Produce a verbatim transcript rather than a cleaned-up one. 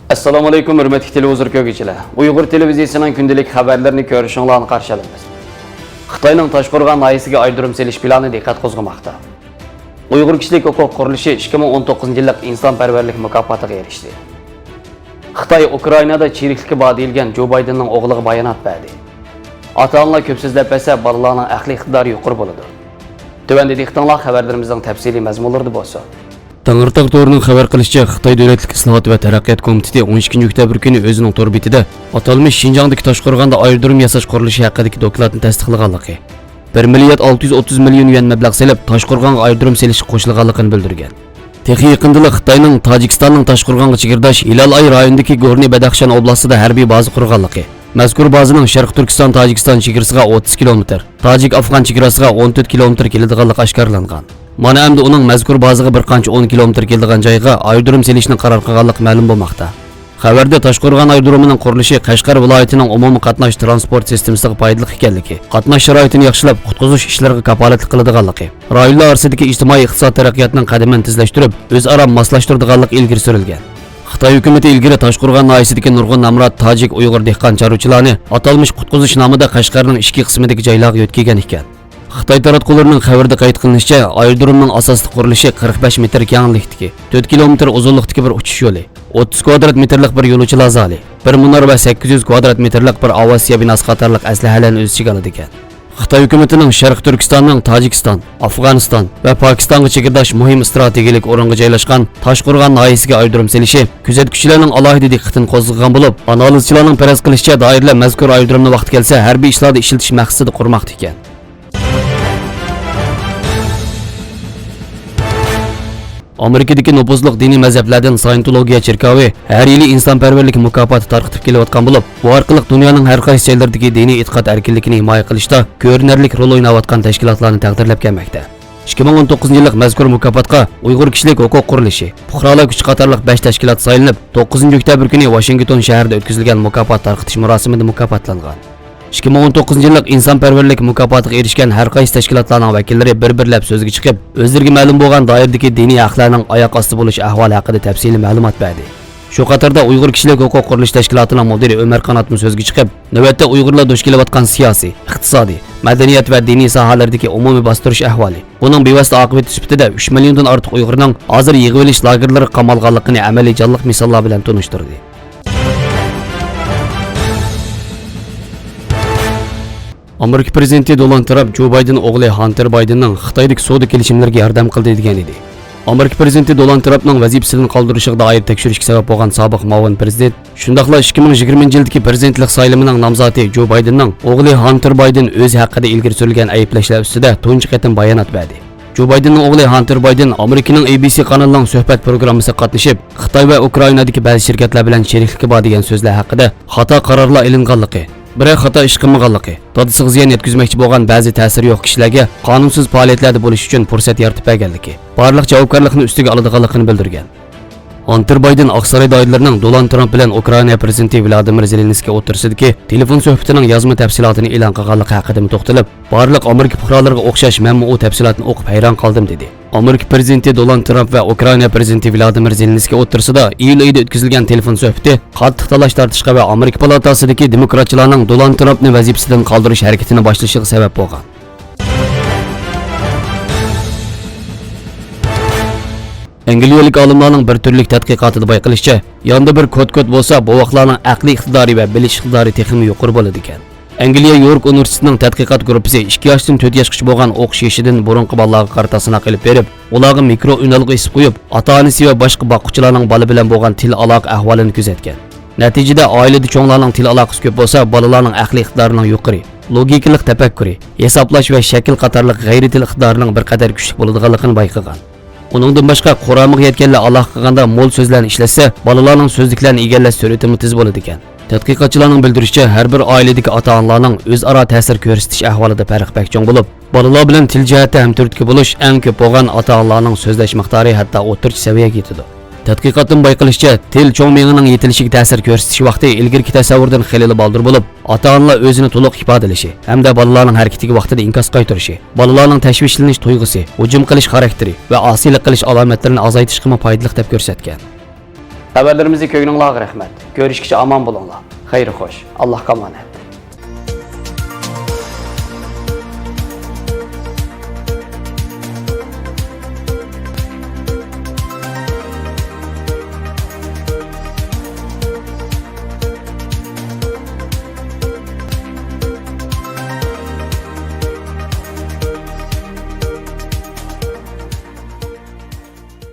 ئەسسالامۇئەلەيكۇم، ھۆرمەتلىك تېلېۋىزور كۆرگۈچىلەر. ئۇيغۇر تېلېۋىزىيىسىنىڭ كۈندىلىك خەۋەرلىرىنى كۆرۈشۈڭلارنى قارشى ئالىمىز. خىتاينىڭ تاشقورغان ناھىيەسىگە ئايرودروم سېلىش پىلانى دىققەت قوزغىماقتا. ئۇيغۇر كىشىلىك ھوقۇق قۇرۇلۇشى ئىككى مىڭ ئون توققۇزىنچى يىللىق ئىنسانپەرۋەرلىك مۇكاپاتىغا ئېرىشتى. خىتاي ئۇكرائىنادا چىرىكلىكى بار دېيىلگەن جو بايدېننىڭ ئوغلىغا بايانات بەردى. ئاتا-ئانىلار كۆپ سۆزلەپ بەرسە، بالىلارنىڭ ئەقلىي ئىقتىدارى يۇقىرى بولىدۇ. تۆۋەندە دىققىتىڭلار خەۋەرلىرىمىزنىڭ تەپسىلىي مەزمۇنلىرىدا بولسۇن. تەڭرىتاغ تورىنىڭ خەۋەر قىلىشىچە، خىتاي دۆلەتلىك ئىسلاھات ۋە تەرەققىيات كومىتېتى ئون ئىككىنچى ئۆكتەبىر كۈنى ئۆزىنىڭ تور بېتىدە ئاتالمىش شىنجاڭدىكى تاشقورغاندا ئايرودروم ياساش قۇرۇلۇشى ھەققىدىكى دوكلاتنى تەستىقلىغانلىقى، بىر مىليارد ئالتە يۈز ئوتتۇز مىليون يۈەن مەبلەغ سېلىپ، تاشقورغانغا ئايرودروم سېلىشقا قوشۇلغانلىقىنى بىلدۈرگەن. تېخى يېقىندىلا خىتاينىڭ تاجىكىستاننىڭ تاشقورغانغا چېگرىداش ھىلال ئاي رايونىدىكى گورنىي بەدەخشان ئوبلاستىدا ھەربىي بازا قۇرغانلىقى، مەزكۇر بازىنىڭ شەرقىي تۈركىستان تاجىكىستان چېگرىسىغا ئوتتۇز كىلومېتىر، تاجىك ئافغان چېگراسىغا ئون تۆت كىلومېتىر كېلىدىغانلىقى ئاشكارىلانغان. مانا ئەمدى ئۇنىڭ مەزكۇر بازىغا بىر قانچە ئون كىلومېتىر كېلىدىغان جايغا ئايرودروم سېلىشنى قارار قىلغانلىقى مەلۇم بولماقتا. خەۋەردە تاشقورغان ئايرودرومىنىڭ قۇرۇلۇشى قەشقەر ۋىلايىتىنىڭ ئومۇمىي قاتناش تىرانسپورت سىستېمىسىغا پايدىلىق ئىكەنلىكى، قاتناش شارائىتىنى ياخشىلاپ، قۇتقۇزۇش ئىشلىرىغا كاپالەتلىك قىلىدىغانلىقى، رايونلار ئارىسىدىكى ئىجتىمائىي ئىقتىساد تەرەققىياتىنىڭ قەدىمىنى تېزلەشتۈرۈپ، ئۆزئارا ماسلاشتۇرىدىغانلىقى ئىلگىرى سۈرۈلگەن. خىتاي ھۆكۈمىتى ئىلگىرى تاشقورغان ناھىيەسىدىكى نۇرغۇن نامرات تاجىك، ئۇيغۇر دېھقان چارۋىچىلارنى ئاتالمىش قۇتقۇزۇش نامىدا قەشقەرنىڭ ئىچكى قىسمىدىكى جايلارغا يۆتكىگەن ئىكەن. خىتاي تاراتقۇلىرىنىڭ خەۋىرىدە قەيت قىلىنىشىچە، ئايرودرومنىڭ ئاساسلىق قۇرۇلۇشى قىرىق بەش مېتىر كەڭلىكتىكى، تۆت كىلومېتىر ئۇزۇنلۇقتىكى بىر ئۇچۇش يولى، ئوتتۇز كۋادرات مېتىرلىق بىر يولۇچىلار زالى، بىر مۇنار ۋە سەككىز يۈز كۋادرات مېتىرلىق بىر ئاۋىئاتسىيە بىناسى قاتارلىق ئەسلىھەلەرنى ئۆز ئىچىگە ئالىدىكەن. خىتاي ھۆكۈمىتىنىڭ شەرقىي تۈركىستاننىڭ تاجىكىستان، ئافغانىستان ۋە پاكىستانغا چېگرىداش مۇھىم ئىستراتېگىيەلىك ئورۇنغا جايلاشقان تاشقورغان ناھىيەسىگە ئايرودروم سېلىشى كۆزەتكۈچىلەرنىڭ ئالاھىدە دىققىتىنى قوزغىغان بولۇپ، ئانالىزچىلارنىڭ پەرەز قىلىشىچە، دائىرىلەر مەزكۇر ئايرودرومنى ۋاقتى كەلسە ھەربىي ئىشلاردا ئىشلىتىش مەقسىتىدە قۇرماقتا ئىكەن. ئامېرىكىدىكى نوپۇزلۇق دىنىي مەزھەپلەردىن سايېنتولوگىيە چېركاۋى ھەر يىلى ئىنسانپەرۋەرلىك مۇكاپاتى تارقىتىپ كېلىۋاتقان بولۇپ، بۇ ئارقىلىق دۇنيانىڭ ھەر قايسى جايلىرىدىكى دىنىي ئېتىقاد ئەركىنلىكىنى ھىمايە قىلىشتا كۆرۈنەرلىك رول ئويناۋاتقان تەشكىلاتلارنى تەقدىرلەپ كەلمەكتە. ئىككى مىڭ ئون توققۇزىنچى يىللىق مەزكۇر مۇكاپاتقا ئۇيغۇر كىشىلىك ھوقۇق قۇرۇلۇشى، پۇقرالار كۈچى قاتارلىق بەش تەشكىلات سايلىنىپ، توققۇزىنچى ئۆكتەبىر كۈنى ۋاشىنگتون شەھىرىدە ئۆتكۈزۈلگەن مۇكاپات تارقىتىش مۇراسىمىدا مۇكاپاتلانغان. ئىككى مىڭ ئون توققۇزىنچى يىللىق ئىنسانپەرۋەرلىك مۇكاپاتىغا ئېرىشكەن ھەر قايسى تەشكىلاتلارنىڭ ۋەكىللىرى بىر-بىرلەپ سۆزگە چىقىپ، ئۆزلىرىگە مەلۇم بولغان دائىرىدىكى دىنىي ھەقلەرنىڭ ئاياق ئاستى بولۇش ئەھۋالى ھەققىدە تەپسىلىي مەلۇمات بەردى. شۇ قاتاردا ئۇيغۇر كىشىلىك ھوقۇق قۇرۇلۇش تەشكىلاتىنىڭ مۇدىرى ئۆمەر قاناتمۇ سۆزگە چىقىپ، نۆۋەتتە ئۇيغۇرلار دۇچ كېلىۋاتقان سىياسىي، ئىقتىسادىي، مەدەنىيەت ۋە دىنىي ساھەلەردىكى ئومۇمىي باستۇرۇش ئەھۋالى، بۇنىڭ بىۋاسىتە ئاقىۋىتى سۈپىتىدە ئۈچ مىليوندىن ئارتۇق ئۇيغۇرنىڭ ھازىر يىغىۋېلىش لاگېرلىرىغا قامالغانلىقىنى ئەمەلىي جانلىق مىساللار بىلەن تونۇشتۇردى. ئامېرىكا پىرېزىدېنتى دونالد ترامپ جو بايدېن ئوغلى ھانتېر بايدېننىڭ خىتايدىكى سودا كېلىشىملىرىگە ياردەم قىلدى دېگەن ئىدى. ئامېرىكا پىرېزىدېنتى دونالد ترامپنىڭ ۋەزىپىسىدىن قالدۇرۇشىغا دائىر تەكشۈرۈشكە سەۋەب بولغان سابىق مۇئاۋىن پىرېزىدېنت، شۇنداقلا ئىككى مىڭ يىگىرمىنچى يىلدىكى پىرېزىدېنتلىق سايلىمىنىڭ نامزاتى جو بايدېننىڭ ئوغلى ھانتېر بايدېن ئۆزى ھەققىدە ئىلگىرى سۈرۈلگەن ئەيىبلەشلەر ئۈستىدە تۇنجى قېتىم بايانات بەردى. جو بايدېننىڭ ئوغلى ھانتېر بايدېن ئامېرىكىنىڭ ئېي بى سى قانىلىنىڭ سۆھبەت پروگراممىسىغا قاتنىشىپ، خىتاي ۋە ئۇكرائىنادىكى بەزى شىركەتلەر بىلەن شېرىكلىكى بار دېگەن سۆزلەر ھەققىدە خاتا قارارلار ئېلىنغانلىقى، بىرەر خاتا ئىش قىلمىغانلىقى، دادىسىغا زىيان يەتكۈزمەكچى بولغان بەزى تەسىرى يوق كىشىلەرگە قانۇنسىز پائالىيەتلەردە بولۇش ئۈچۈن پۇرسەت يارىتىپ بەرگەنلىكى، بارلىق جاۋابكارلىقنى ئۈستىگە ئالىدىغانلىقىنى بىلدۈرگەن. ھانتېر بايدېن ئاقساراي دائىرىلىرىنىڭ دونالد ترامپ بىلەن ئۇكرائىنا پىرېزىدېنتى ۋلادىمىر زېلېنسكىي ئوتتۇرىسىدىكى تېلېفون سۆھبىتىنىڭ يازما تەپسىلاتىنى ئېلان قىلغانلىقى ھەققىدىمۇ توختىلىپ، بارلىق ئامېرىكا پۇقرالىرىغا ئوخشاش مەنمۇ ئۇ تەپسىلاتنى ئوقۇپ ھەيران قالدىم، دېدى. ئامېرىكا پىرېزىدېنتى دونالد ترامپ ۋە ئۇكرائىنا پىرېزىدېنتى ۋلادىمىر زېلېنسكىي ئوتتۇرىسىدا ئىيۇل ئېيىدا ئۆتكۈزۈلگەن تېلېفون سۆھبىتى قاتتىق تالاش-تارتىشقا ۋە ئامېرىكا پالاتاسىدىكى دېموكراتچىلارنىڭ دونالد ترامپنى ۋەزىپىسىدىن قالدۇرۇش ھەرىكىتىنى باشلىشىغا سەۋەب بولغان. ئەنگلىيەلىك ئالىملارنىڭ بىر تۈرلۈك تەتقىقاتىدا بايقىلىشىچە، ياندا بىر كوت-كوت بولسا، بوۋاقلارنىڭ ئەقلىي ئىقتىدارى ۋە بىلىش ئىقتىدارى تېخىمۇ يۇقىرى بولىدىكەن. ئەنگلىيە يورك ئۇنىۋېرسىتېتىنىڭ تەتقىقات گۇرۇپپىسى ئىككى ياشتىن تۆت ياشقىچە بولغان ئوقۇش يېشىدىن بۇرۇنقى بالىلارغا قارىتا سىناق ئېلىپ بېرىپ، ئۇلارغا مىكرو ئۈنئالغۇ ئېسىپ قويۇپ، ئاتا-ئانىسى ۋە باشقا باققۇچىلارنىڭ بالا بىلەن بولغان تىل ئالاقە ئەھۋالىنى كۆزەتكەن. نەتىجىدە، ئائىلىدە چوڭلارنىڭ تىل ئالاقىسى كۆپ بولسا، بالىلارنىڭ ئەقلىي ئىقتىدارىنىڭ يۇقىرى، لوگىكىلىق تەپەككۇرى، ھېسابلاش ۋە شەكىل قاتارلىق غەيرىي تىل ئىقتىدارىنىڭ بىر قەدەر كۈچلۈك بولىدىغانلىقىنى بايقىغان. ئۇنىڭدىن باشقا، قۇرامىغا يەتكەنلەر ئالاقە قىلغاندا مول سۆزلەرنى ئىشلەتسە، بالىلارنىڭ سۆزلۈكلەرنى ئىگىلەش سۈرئىتىمۇ تېز بولىدىكەن. تەتقىقاتچىلارنىڭ بىلدۈرۈشىچە، ھەر بىر ئائىلىدىكى ئاتا-ئانىلارنىڭ ئۆزئارا تەسىر كۆرسىتىش ئەھۋالىدا پەرق بەك چوڭ بولۇپ، بالىلار بىلەن تىل جەھەتتە ھەمتۈرتكە بولۇش ئەڭ كۆپ بولغان ئاتا-ئانىلارنىڭ سۆزلەش مىقدارى ھەتتا ئوتتۇرىچە سەۋىيەگە يېتىدۇ. تەتقىقاتتىن بايقىلىشىچە، تىل چوڭ مېڭىنىڭ يېتىلىشىگە تەسىر كۆرسىتىش ۋاقتى ئىلگىرىكى تەسەۋۋۇردىن خېلىلا بالدۇر بولۇپ، ئاتا-ئانىلار ئۆزىنى تولۇق ئىپادىلىشى ھەمدە بالىلارنىڭ ھەرىكىتىگە ۋاقتىدا ئىنكاس قايتۇرۇشى، بالىلارنىڭ تەشۋىشلىنىش تۇيغۇسى، ھۇجۇم قىلىش خاراكتېرى ۋە ئاسىيلىق قىلىش ئالامەتلىرىنى ئازايتىشقىمۇ پايدىلىق دەپ كۆرسەتكەن. خەۋەرلىرىمىزنى كۆرگىنىڭلارغا رەھمەت. كۆرۈشكىچە ئامان بولۇڭلار. خەير خوش. ئاللاھقا ئامانەت.